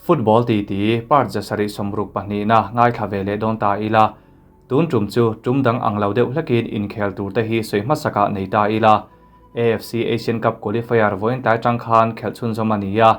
Football titi part 762 na ngaithla ve leh dawn ta ila. Tun tum chu tum dang ang lo deuh hlekin inkhel tur te hi sawi hmasakah nei ta ila. AFC Asian Cup qualifier vawiin tlai tang khan khelh chhunzawm a ni a.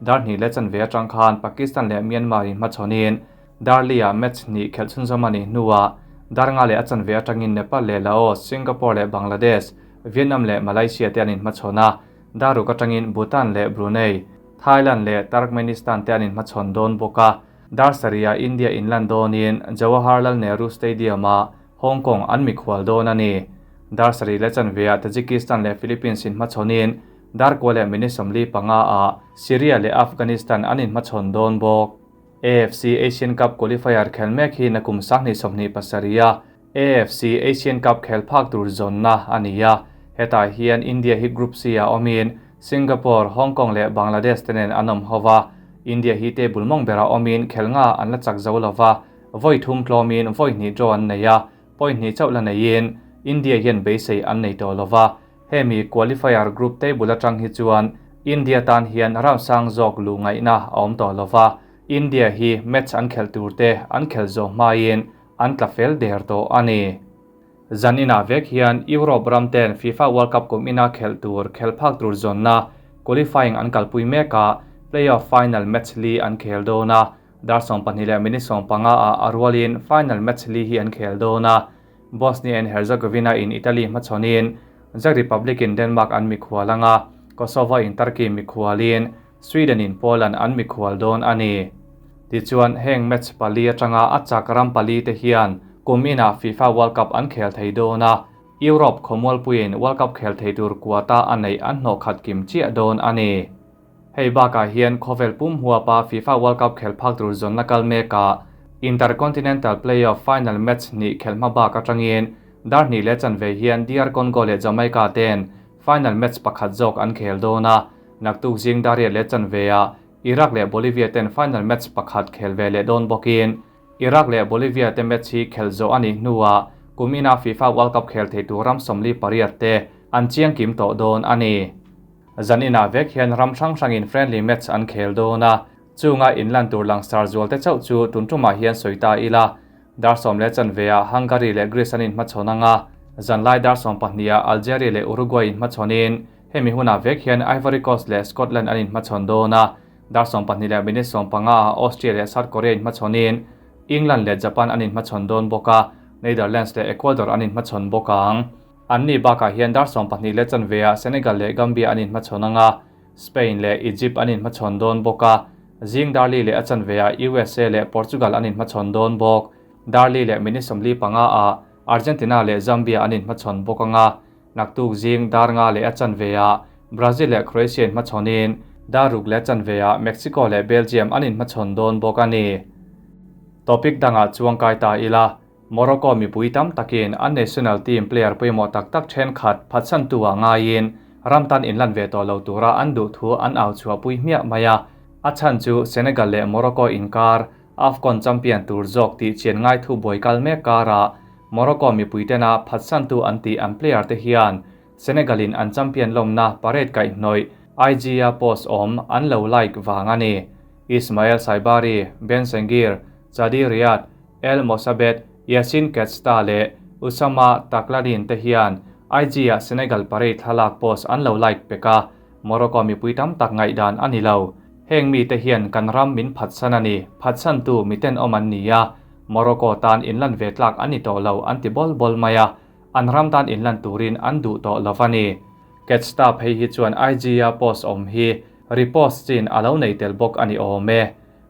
Dar hnih leh chanve atang khan Pakistan leh Myanmar in hmachhawnin Darli-ah match hnih khelh chhunzawm a nih hnuah dar nga leh a chanve atangin Nepal leh Laos, Singapore leh Bangladesh, Vietnam leh Malaysia te an inhmachhawn a. Dar ruk atangin Bhutan leh Brunei, Thailand leh Turkmenistan te an inhmachhawn dawn bawk a. Dar sarihah India inlan dawnin Jawaharlal Nehru Stadium-ah Hong Kong an mikhual dawn a ni. Dar sarih leh chanveah Tajikistan leh Philippines inhmachhawnin dar kua leh minute 45 ah Syria leh Afghanistan an inhmachhawn dawn bawk. AFC Asian Cup qualifier khel mek hi nakum 2027 a AFC Asian Cup khel phak tur zawnna a ni a. Hetah hian India hi Group C ah awmin Singapore, Hong Kong leh Bangladesh te nen an awm ho va. India hi table mawng berah awmin khel nga an la chak zo lova, vawi thum tlawmin vawi hnih draw an nei a, point hnih chauh la neiin India hian beisei an nei tawh lova. Hemi qualifier group table atang hi chuan India tan hian round sang zawk lu ngaihna a awm tawh lova. India hi match an khelh tur te an khelh zawh hmain an tla fel der tawh a ni. Zan inah vek hian Europe ram ten FIFA World Cup kum ina khelh tur khelh phak tur zawnna qualifying an kalpui mek a, playoff final match li an khel dawn a. Dar 12 leh minute 15 ah a rualin final match li hi an khel dawn a. Bosnia and Herzegovina in Italy hmachhawnin Czech Republic in Denmark an mikhual anga, Kosovo in Turkey mikhualin Sweden in Poland an mikhual dawn a ni. Tichuan heng match pali atanga a chak ram pali te hian kum inah FIFA World Cup an khel thei dawn a, Europe khawmualpuiin World Cup khel thei tur quota a neih an hnawh khat kim chiah dawn a ni. Hei bakah hian khawvel pum huapa FIFA World Cup khel phak tur zawnna kal mekah Intercontinental Playoff final match hnih khelh hma bak atangin dar hnih leh chanve hian DR Congo leh Jamaica ten final match pakhat zawk an khel dawn a. Naktuk zing dar riat leh chanveah Iraq leh Bolivia ten final match pakhat khel ve leh dawn bawkin Iraq leh Bolivia te match hi khel zawh a nih hnuah kum ina FIFA World Cup khel thei tur ram 48 te an chiang kim tawh dawn a ni. Zan inah vek hian ram hrang hrangin friendly match an khel dawn a, chunga inlan tur langsar zual te chauh chu tun tumah hian sawi ta ila. Dar sawm leh chanveah Hungary leh Greece an inhmachhawn anga, zanlai dar 12 ah Algeria leh Uruguay inhmachhawnin hemi hunah vek hian Ivory Coast leh Scotland an inhmachhawn dawn a, dar 12 leh minute 15 ah Austria leh South Korea inhmachhawnin England leh Japan an inhmachhawn dawn bawk a, Netherlands leh Ecuador an inhmachhawn bawk ang. An ni bakah hian dar 12 leh chanveah Senegal leh Gambia an inhmachhawn anga, Spain leh Egypt an inhmachhawn dawn bawk a, zing dar li leh a chanveah USA leh Portugal an inhmachhawn dawn bawk. Dar li leh minute 45 ah Argentina leh Zambia an inhmachhawn bawk anga, naktuk zing dar nga leh a chanveah Brazil leh Croatia inhmachhawnin dar ruk leh chanveah Mexico leh Belgium an inhmachhawn dawn bawk a ni. Topic dangah chuang kai ta ila, Morocco mipui tam takin an national team player pawimawh tak tak thenkhat phatsan tu ah ngaiin ram tan inlan ve tawh lo tura an duh thu an au chhuahpui hmiah mai a. A chhan chu Senegal leh Morocco inkar AFCON champion tur zawk tih chian ngai thu buai kal mek karah Morocco mipui tena phatsan tu an tih an player te hian Senegal in an champion lawmna parade kaihhnawih IG a post awm an lo like vang a ni. Ismael Saibari, Ben Seghir, Chadi Riad, El Mosabet, Yacine Kechta leh Oussama Taqladine te hian IG ah Senegal parade thlalak post an lo like pek a, Morocco mipui tam tak ngaihdan a ni lo. Heng mi te hian kan ram min phatsan a ni, phatsan tu miten awm an ni a, Morocco tan inlan ve tlak an ni tawh lo an ti bawl bawl mai a, an ram tan inlan turin an duh tawh lo a ni. Kechta phei hi chuan IG a post awm hi repost chin a lo nei tel bawk a ni awm e.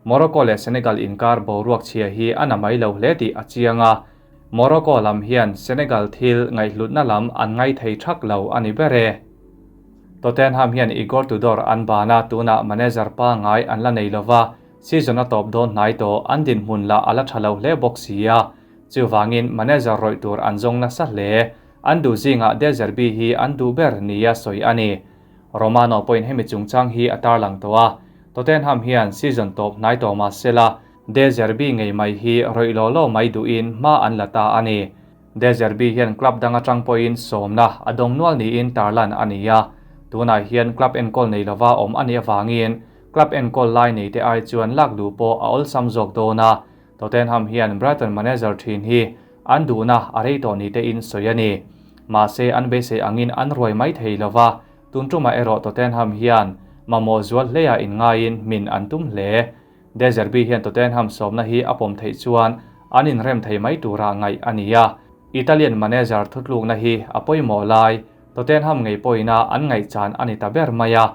Morocco leh Senegal inkar boruak chhia hi a na mai lo hle tih a chiang a. Morocco lam hian Senegal thil ngaihhlutna lam an ngai thei thak lo a ni ber e. Tottenham hian Igor Tudor an ban a, tunah manager pangai an la nei lova, season a tawp dawn hnai tawh, an dinhmun lah a la tha lo hle bawk si a. Chuvangin manager rawih tur an zawng nasa hle. An duh zingah De Zerbi hi an duh ber nia sawi a ni. Romano pawhin hemi chungchang hi a tarlang tawh a, Tottenham hian season tawp hnai tawh mah sela, De Zerbi ngei mai hi rawih law law mai duhin hma an la ta a ni. De Zerbi hian club dang atang pawhin sawmna a dawng nual niin tarlan a ni a, tunah hian club enkawl nei lova awm a nih avangin Club enkawl lai nei te ai chuan lak duh pawh a awlsam zawk dawn a, Tottenham hian Brighton manager thin hi an duhna a rei tawh ni tein sawi a ni. Mahse an beisei angin an ruai mai thei lo va, tun tumah erawh Tottenham hian mamawh zual hleia inngaiin hmin an tum hle. De Zerbi hian Tottenham sawmna hi a pawm theih chuan an inrem thei mai tura ngaih a ni a, Italian manager thutlukna hi a pawimawh lai Tottenham ngei pawhina an ngaihchan a ni ta ber mai a,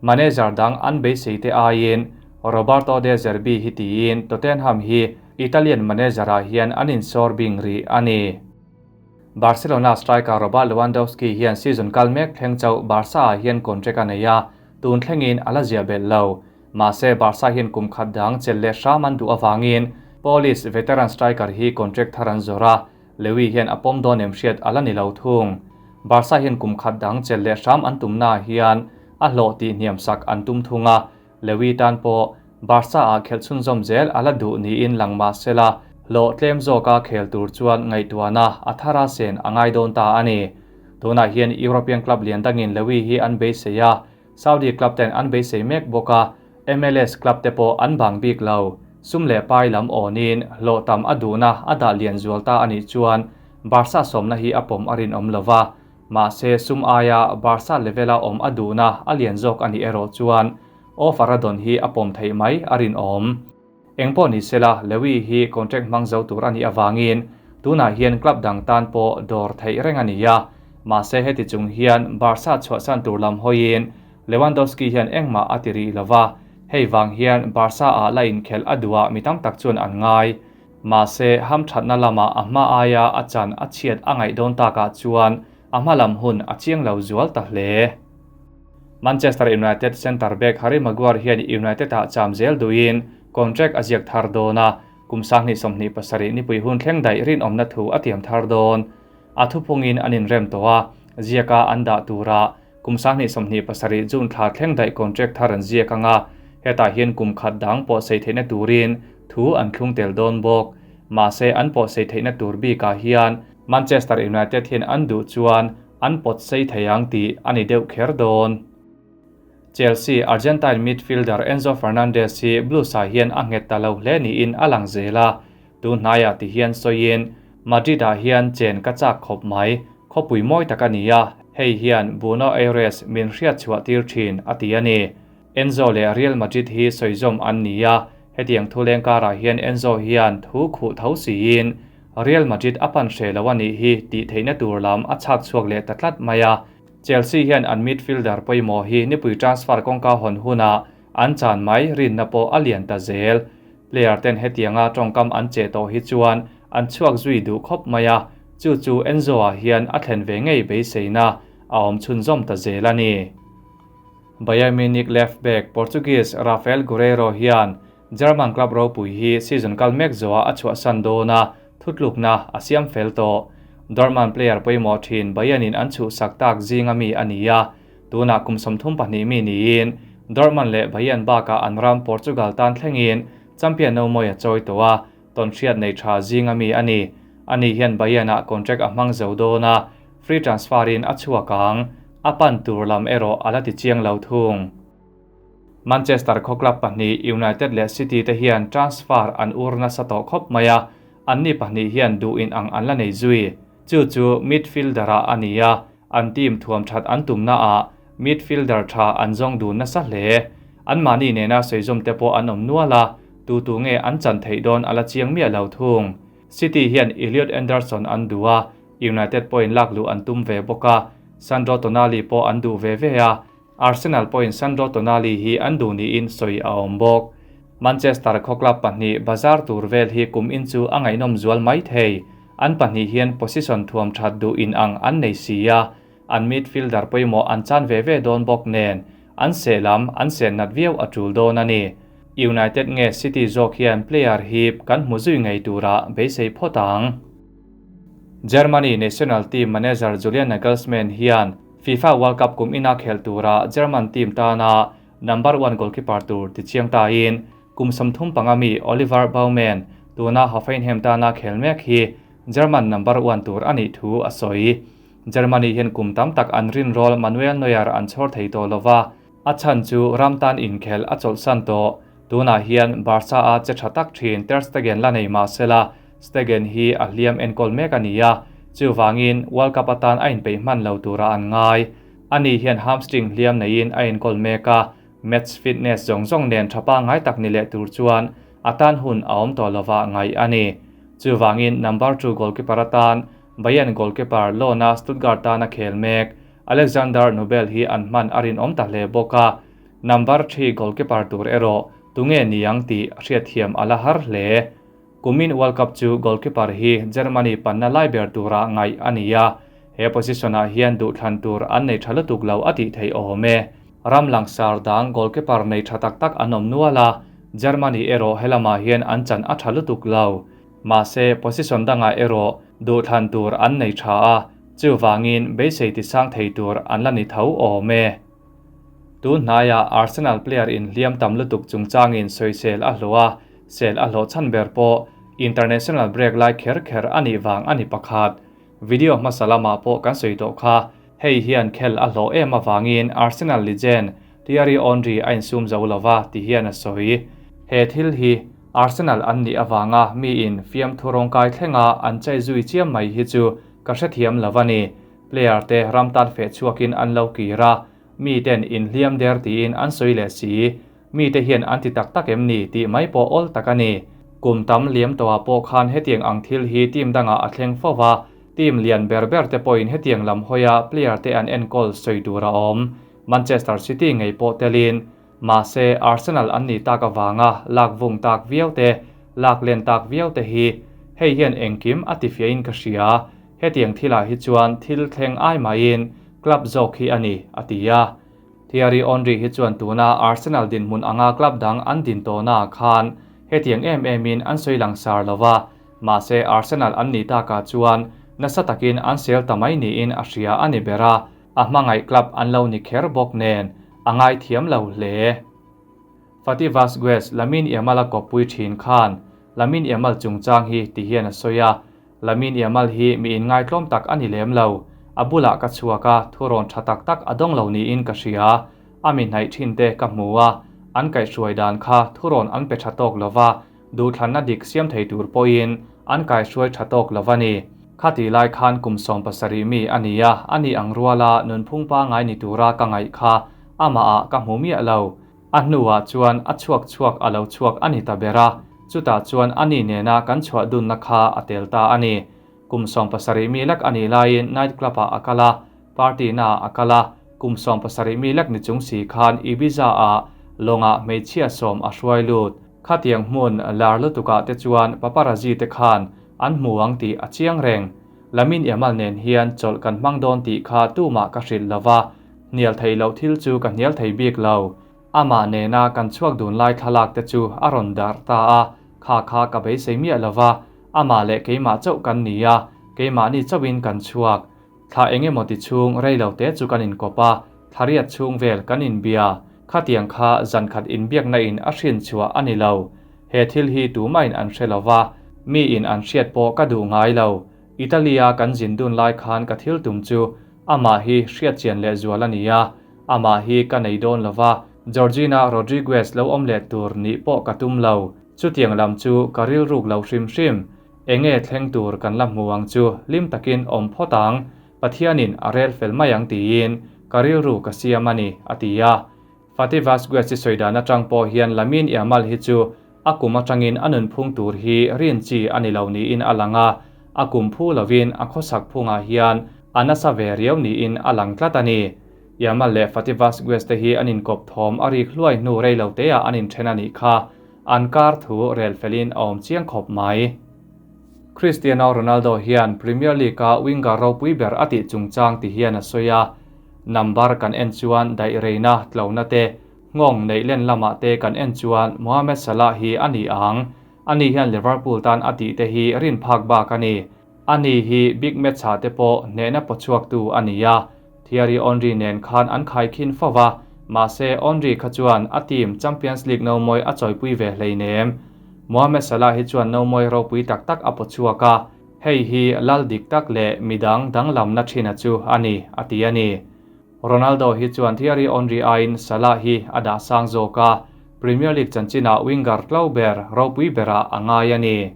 Manager dang an beisei te aiin Roberto De Zerbi hi tiin Tottenham hi Italian manager ah hian an insawr bing rih a ni. Barcelona striker Robert Lewandowski hian season kal mek thleng chauh Barca ah hian contract a nei a, tun thlengin a la ziah belh lo. Mahse Barca hian kum khat dang chelh leh hram an duh avangin Polish veteran striker hi contract thar an zawrh a, Lewy hian a pawm dawn em hriat a la ni lo thung. Barca hian kum khat dang chelh leh hram an tumnaah hian a hlawh tih hniam sak an tum thung a, Lewy tan pawh Barca ah khelh chhunzawm zel a la duh niin lang mah sela, hlawh tlem zawka khel tur chuan ngaihtuahna a thar a sen a ngai dawn ta a ni. Tunah hian European club lian dangin Lewy hi an beisei a, Saudi club ten an beisei mek bawk a, MLS club te pawh an bang bik lo. Sum leh pai lam awnin hlawh tam a duhna a dah lian zual ta a nih chuan Barca sawmna hi a pawm a rinawm lo va, mahse sum aia Barca level-a awm a duhna a lian zawk a nih erawh chuan offer a dawn hi a pawm theih mai a rinawm. Engpawh ni sela, Lewy hi contract hmang zo tur a nih avangin tunah hian club dang tan pawh dawr theih reng a ni a, mahse heti chung hian Barca chhuahsan tur lam hawiin Lewandowski hian engmah a ti rih lo va, hei vang hian Barca ah la inkhelh a duhah mi tam tak chuan an ngai. Mahse, hamthatna lamah a hma aia a chan a chhiat a ngaih dawn takah chuan a hma lam hun a chiang lo zual ta hle. Manchester United centre back Harry Maguire hian United ah cham zel duhin contract a ziak thar dawn a, kum 2027 nipui hun thleng daih rinawmna thu a tiam thar dawn. A thuphungin an inrem tawh a, ziaka an dah turah kum 2027 June thla thleng daih contract thar an ziak ang a, hetah hian kum khat dang pawh sei theihna turin thu an thlung tel dawn bawk. Mahse an pawh sei theihna tur bikah hian Manchester United hian an duh chuan an pawt sei thei ang tih a ni deuh kher dawn. Chelsea Argentine midfielder Enzo Fernandez hi Blues-ah hian a nghet ta lo hle niin a lang zel a, tun hnaiah ti hian sawiin, Madrid-ah hian chen ka chak khawp mai, khawpui mawi tak a ni a, hei hian Buenos Aires min hriat chhuah tir thin, a ti a ni. Enzo leh Real Madrid hi sawizawm an ni a, hetiang thu leng karah hian Enzo hian thu khuh tho siin Real Madrid a pan hreh lo a nih hi tih theihna tur lam a chhak chhuak leh ta tlat mai a. Chelsea hian an midfielder pawimawh hi nipui transfer kawngka hawn hunah an chan mai rinna pawh a lian ta zel. Player ten hetianga tawngkam an che tawh hi chuan an chhuak zui duh khawp mai a, chu chu Enzo-ah hian a thlen ve ngei beiseina a awm chhunzawm ta zel a ni. Bayern Munich left back Portuguese Rafael Guerreiro hian German club ropui hi season kal mek zawhah a chhuahsan dawn a, thutlukna a siam fel tawh. Dortmund player pawimawh thin Bayern-in an chhuhsak tak zinga mi a ni a, tunah kum 32 mi niin Dortmund leh Bayern bakah an ram Portugal tan thlengin champion nomawi a chawi tawh a, tawnhriat nei tha zinga mi a ni. Ani hian Bayern-ah contract a hmang zo dawn a, free transfer-in a chhuak ang. A pan tur lam erawh a la ti chiang lo thung. Manchester khaw club pahnih United leh City te hian transfer an ur nasa tawh khawp mai a, anni pahnih hian duh in ang an la nei zui. Chu chu midfielder-ah a ni a, an team thuam that an tumnaah midfielder tha an zawng dun nasa hle. Anmahni nena sawizawm te pawh an awm nual a, tu tu nge an chan theih dawn a la chiang miah lo thung. City hian Elliot Anderson an duh a, United pawhin lak luh an tum ve bawk a, Sandro Tonali pawh an duh ve ve a, Arsenal pawhin Sandro Tonali hi an duh niin sawi a awm bawk. Manchester khaw club pahnih bazar tur vel hi kum in chu a ngaihnawm zual mai thei. An pahnih hian position thuam that duh in ang an nei si a, an midfielder pawimawh an chan ve ve dawn bawk nen an seh lam an seh nat viau a tul dawn a ni. United nge City zawk hian player hip kan hmu zui ngei turah beisei phawt ang. Germany national team manager Julian Nagelsmann hian FIFA World Cup kum ina khelh tura German team tana number one goalkeeper tur tichiang tain kum 35 mi Oliver Baumann tuna Hoffenheim tana khel mek hi German number one tur a nih thu a sawi. Germany hian kum tam tak an rin rawl Manuel Neuer an chhawr thei tawh lova. A chhan chu ram tan inkhel a chawlhsan tawh. Tunah hian Barca a che tha tak thin Ter Stegen la nei mah sela, Stegen hi a hliam enkawl mek a ni a, chuvangin World Cup atan a inpeih hman lo tura an ngai. Ani hian hamstring hliam neiin a enkawl mek a, match fitness zawng zawng nen tha pangngai tak ni leh tur chuan a tan hun a awm tawh lova ngaih a ni. Chuvangin number two goalkeeper atan Bayern goalkeeper loan-a Stuttgart tana khel mek Alexander Nubel hi an hman a rinawm ta hle bawk a, number three goalkeeper tur erawh tunge niang tih hriatthiam a la har hle. Kumin World Cup chu goalkeeper hi Germany panna lai ber tura ngaih a ni a, he position-ah hian duhthlan tur an nei tha lutuk lo a tih theih awm e. Ram langsar dang goalkeeper nei tha tak tak an awm nual a, Germany erawh helamah hian an chan a tha lutuk lo. Mahse, position dangah erawh duhthlan tur an nei tha a, chuvangin beisei tisang thei tur an la ni tho awm e. Tun hnaiah Arsenal player inhliam tam lutuk chungchangin sawisel a hlawh a, sel a hlawh chhan ber pawh international break lai kher kher a nih vang a ni pakhat. Video hmasa lamah pawh kan sawi tawh kha, hei hian khel a hlawh em avangin Arsenal legend Thierry Henry a insum zo lova ti hian a sawi. He thil hi Arsenal an nih avanga miin fiamthu rawngkai thlenga an chai zui chiam mai hi chu ka hrethiam lo a ni. Player te ram tan feh chhuakin an lo kir a, mi ten inhliam der tiin an sawi leh si. Mi te hian an ti tak tak em ni tih mai pawh awl tak a ni. Kum tam liam tawhah pawh khan hetiang ang thil hi team dangah a thleng fo va, team lian ber ber te pawhin hetiang lam hawia player te an enkawl sawi tur a awm. Manchester City ngei pawh telin, mahse Arsenal an nih tak avanga lak vung tak viau te, lak len tak viau te hi hei hian engkim a tifiahin ka hria. Hetiang thilah hi chuan thil thleng ai maiin club zawk hi a ni, a ti a. Thierry Henry hi chuan tuna Arsenal dinhmun anga club dang an din tawhnaah khan hetiang em emin an sawi langsar lo va, mahse Arsenal an nih takah chuan nasa takin an sel ta mai niin a hria a ni ber a, a hmangaih club an lo ni kher bawk nen a ngaithiam lo hle. Fati Vazquez, Lamine Yamal a kawppui thin khan Lamine Yamal chungchang hi ti hian a sawi a, Lamine Yamal hi mi inngaitlawm tak a ni lem lo. A bulah ka chhuak a, thurawn tha tak tak a dawng lo niin ka hria. A mi hnaih thin te ka hmu a, an kaihhruai dan kha thurawn an pe tha tawk lo va, duhthlanna dik siam thei tur pawhin an kaihhruai tha tawk lo va ni. Khatih lai khan kum 17 mi a ni a, a nih ang ruala nunphung pangngai ni tura ka ngaih kha amahah ka hmu miah lo. A hnuah chuan a chhuak chhuak a lo chhuak a ni ta ber a, chutah chuan a ni nena kan chhuah dunna kha a tel ta a ni. Kum 17 mi lek a nih laiin night club ah a kal a, party naah a kal a, kum 17 mi lek ni chung si khan Ibiza ah lawngah hmeichhia sawm a hruai lut. Khatiang hmun lar lutukah te chuan paparazzi te khan an hmu ang tih a chiang reng. Lamine Yamal nen hian chawlh kan hmang dawn tih kha tumah ka hrilh lo va, Hnial theih loh thil chu ka hnial thei bik lo. Amah nena kan chhuak dun lai thlalak te chu a rawn darh ta a, kha kha ka beisei miah lo va, amah leh keimah chauh kan ni a, keimahni chauhin kan chhuak. Thla eng emaw ti chhung rei lo te chu kan inkawp a, thla riat chhung vel kan inbia. Khatiang kha zan khat inbiakna in a hrin chhuah a ni lo. He thil hi tumahin an hre lo va, miin an hriat pawh ka duh ngai lo. Italy-a kan zin dun lai khan ka thil tum chu Amah hi hriatchian leh zual a ni a, amah hi ka nei dawn lo va, Georgina Rodriguez lo awm leh tur nih pawh ka tum lo. Chutiang lam chu ka rilruk lo hrim hrim. Enge thleng tur kan la hmu ang chu hlim takin awm phawt ang, Pathianin a rel fel mai ang tiin ka rilru ka siam a ni, a ti a. Fati Vazquez i sawi dan atang pawh hian Lamine Yamal hi chu a kum atangin a nunphung tur hi rin chi a ni lo niin a lang a, a kum phu lovin a khawsak phungah hian a nasa ve riau niin a lang tlat a ni. Yamal leh Fati Vazquez te hi an inkawp thawm a rik hluai hnu rei lo teah an inthen a nih kha, an kar thu rel felin a awm chiang khawp mai. Cristiano Ronaldo hian Premier League-a winger ropui ber a tih chungchang ti hian a sawi a, Number kan en chuan daih reina tlona te, nghawng neih len lamah te kan en chuan Mohamed Salah hi a ni ang. Ani hian Liverpool tan a tih te hi rin phak bak a ni. Ani hi big match-ah te pawh hnehna pawchhuaktu a ni a, Thierry Henry nen khan an khaikhin fo va, mahse Henry kha chuan a team Champions League nomawi a chawipui ve hleinem. Mohamed Salah hi chuan nomawi ropui tak tak a pawchhuak a, Hei hi lal dik tak leh midang danglamna thina chu a ni, a ti a ni. Ronaldo hi chuan Thierry Henry aiin Salah hi a dah sang zawk a, Premier League chanchinah winger tlo ber ropui berah a ngai a ni.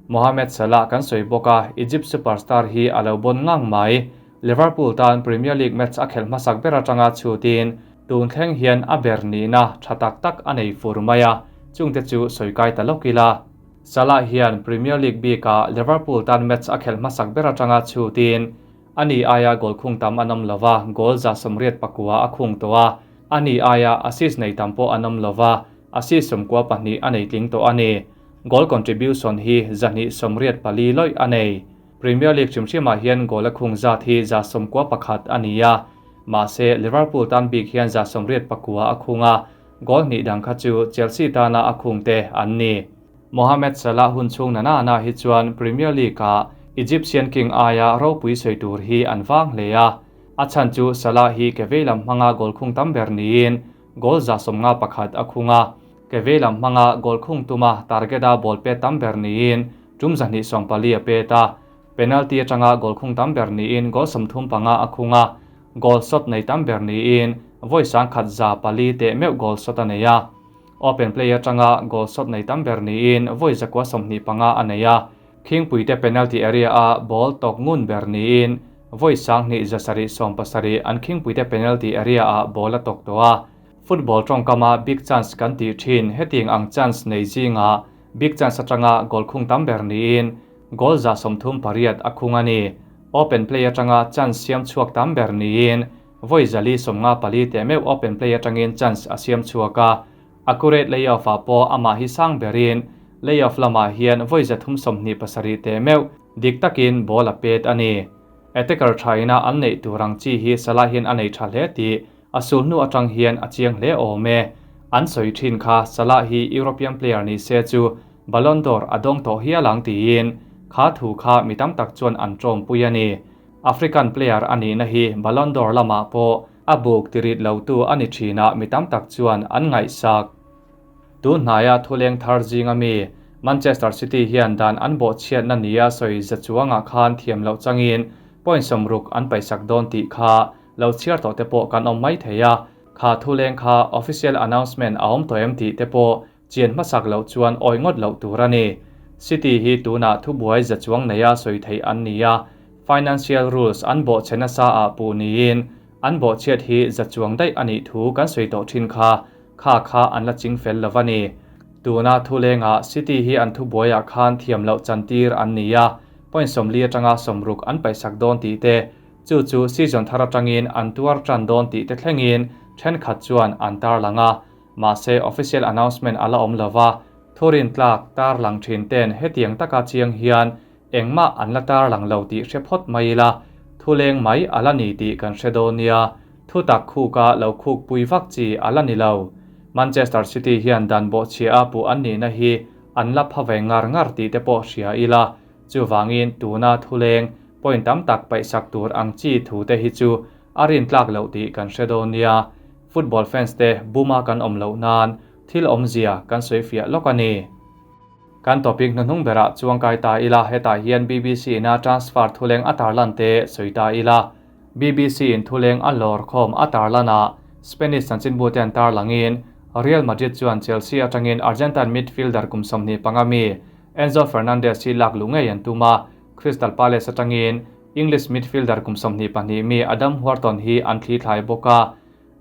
Mohamed Salah kan sawi bawk a, Egypt superstar hi a lo bawn ngang mai. Liverpool tan Premier League match a khelh hmasak ber atanga chhutin tun thleng hian a ber nihna tha tak tak a nei fur mai a, chungte chu sawi kai ta lawk ila. Salah hian Premier League bikah Liverpool tan match a khelh hmasak ber atanga chhutin ani aia goal khung tam an awm lova, goal 189 a khung tawh a, ani aia assist nei tam pawh an awm lova, assist 92 a nei tling tawh a ni. Goal contribution hi 284 lawih a nei. Premier League hrim hrimah hian goal a khung zat hi 91 a ni a, mahse Liverpool tan bik hian 189 a khung a, goal hnih dang kha chu Chelsea tana a khung te an ni. Mohamed Salah hun chhung na na na hi chuan Premier League-ah Egyptian King aia ropui sawi tur hi an vang hle a, a chhan chu Salah hi ke veilam hmanga goal khung tam ber niin goal 51 a khung a, ke veilam hmanga goal khung tuma target-a ball pet tam ber niin tum 214 a pet a, penalty atanga goal khung tam ber niin goal 35 a khung a, goal shot nei tam ber niin vawi 1104 teh meuh goal shot a nei a. Open play atanga goal shot nei tam ber niin vawi 925 a nei a, khingpuite penalty area a ball tawk ngun ber niin vawi 2770 an khingpuite penalty area a ball a tawk tawh a. Football tawngkama big chance kan tih thin heting ang chance nei zinga big chance atanga goal khung tam ber niin goal 38 a khung a ni. Open play atanga chance siam chhuak tam ber niin vawi 454 teh meuh open play atangin chance a siam chhuak a, accurate layoff ah pawh amah hi sang berin layoff lamah hian vawi 327 teh meuh dik takin ball a pet a ni. Attacker thaina an neih turang chi hi Salah hian a nei tha hle tih a sulhnu atang hian a chiang hle awm e. An sawi thin kha Salah hi European player ni se chu Ballon d'Or a dawng tawh hial ang tiin kha thu kha mi tam tak chuan an tawm pui a ni. African player ani na hi Ballon d'Or lamah pawh a buk tirit lo tu ani thina mi tam tak chuan an ngaihsak. Tu hnaia thuleng thar zinga mi Manchester City hian dan an bawh chhiat na nia sawi za chuanga khan thiam loh changin point 60 an paisak dawn tih kha lo chhiar tawh te pawh kan awm mai thei a, kha thuleng kha official announcement a awm tawh em tih te pawh chian hmasak loh chuan awi ngawt loh tur a ni. City hi tunah thubuai za chuang neia sawi theih an ni a, financial rules an bawh chhe nasa ah puh niin an bawh chhiat hi za chuang daih a nih thu kan sawi tawh thin kha kha kha an la ching fel lo a ni. Tuna thulengah City hi an thubuaiah khan thiam loh chantir an ni a, point 40 atanga 60 an paisak dawn tih te, chu chu season thar atangin an tuar tan dawn tih te thlengin thenkhat chuan an tar lang a, mahse official announcement ala awm lova, thurin tlak tar lang thin ten hetiang taka chiang hian engmah an la tar lang lo tih hre phawt mai ila, thuleng mai ala ni tih kan hre dawn nia, thu tak khuka lo khuk pui vak chi ala ni lo. Manchester City hian dan bawh chhia a puh an nih na hi an la pha ve ngar ngar tih te pawh hria ila, chuwangin tuna thuleng point tam tak paisak tur ang chi thu te hi chu a rin tlak loh tih kan hre dawn nia. Football fans te buma kan awm loh nan thil awm zia kan sawi fiah lawk a ni. Kan topic hnuhnung berah chuang kai ta ila, hetah hian BBC na transfer thuleng a tarlan te sawi ta ila. BBC in thuleng a lawr khawm a tarlana Spanish chanchinbu te an tarlangin Real Madrid chuan Chelsea atangin Argentine midfielder kum 25 mi Enzo Fernandez hi lak lu ngei an tum a, Crystal Palace atangin English midfielder kum 22 mi Adam Wharton hi an thli thlai bawk a.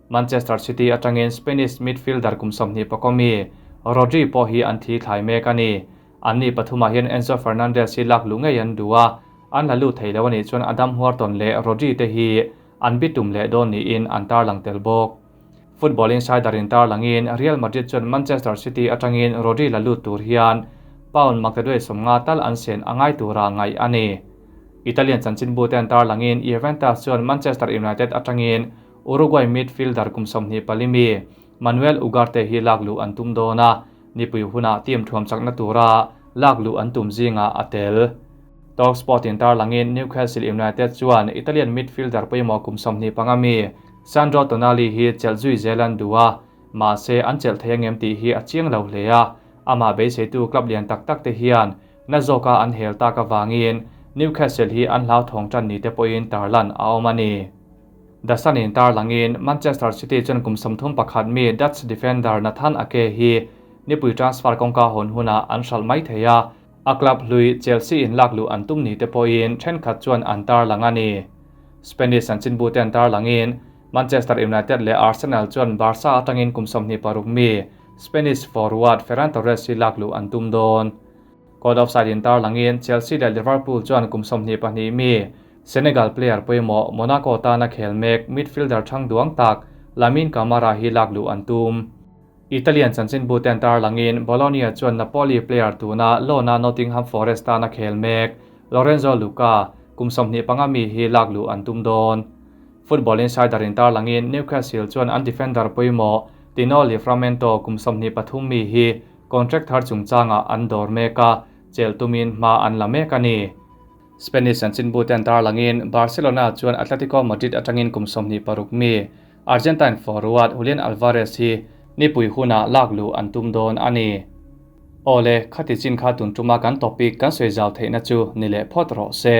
Manchester City atangin Spanish midfielder kum 24 mi Rodri pawh hi an thli thlai mek a ni. An ni pathumah hian Enzo Fernandez hi lak lu ngei an du a, an la lu thei lo ani chuan Adam Wharton leh Rodri te hi an bitum leh dawn niin an tarlang tel bawk. Football Insider in tarlangin Real Madrid chuan Manchester City atangin Rodri la lut tur hian pound maktaduai 50 tal an sen angai tura ngai a ni. Italian chanchinbu te an tarlangin Juventus chuan Manchester United atangin Uruguay midfielder kum 24 mi Manuel Ugarte hi lak lu an tum dawn a, nipui huna team thuam chakna tura lak lu an tum zinga a tel. Talksport in tarlangin Newcastle United chuan Italian midfielder pawimawh kum 25 mi Sandro Tonali hi chel zui zel an du a, mahse an chel thei angem tih hi a chiang lo hle a, ama beiseitu club lian tak tak te hian na zawka an hel tak awangin Newcastle hi an hlau thawng tan ni te pawhin tarlan a awm a ni. The Sun in tarlangin Manchester City chuan kum 31 mi Dutch defender Nathan Ake hi nipui transfer kawngka hawn hunah an hralh mai thei a, a club hlui Chelsea in lak luh an tum ni te pawhin thenkhat chuan an tarlang a ni. Spanish chanchinbu te an tarlangin Manchester United leh Arsenal chuan Barca atangin kum 26 mi Spanish forward Ferran Torres hi lak luh an tum dawn. Caught Offside in tarlangin Chelsea leh Liverpool chuan kum 22 mi Senegal player pawimawh Monaco tana khel mek midfielder thang duang tak Lamine Camara hi lak luh an tum. Italian chanchinbu te an tarlangin Bologna chuan Napoli player tuna loan-a Nottingham Forest tana khel mek Lorenzo Lucca kum 25 mi hi lak luh an tum dawn. Football Insider in tarlangin Newcastle chuan an defender pawimawh Tino Livramento kum 23 mi hi contract thar chungchanga an dawr mek a, chel tumin hma an la mek a ni. Spanish chanchinbu te an tarlangin Barcelona chuan Atletico Madrid atangin kum 26 mi Argentine forward Julian Alvarez hi nipui huna lak luh an tum dawn a ni. Awle, khati chin kha tun tuma kan topic kan sawi zau theihna chu ni leh phawt rawh se.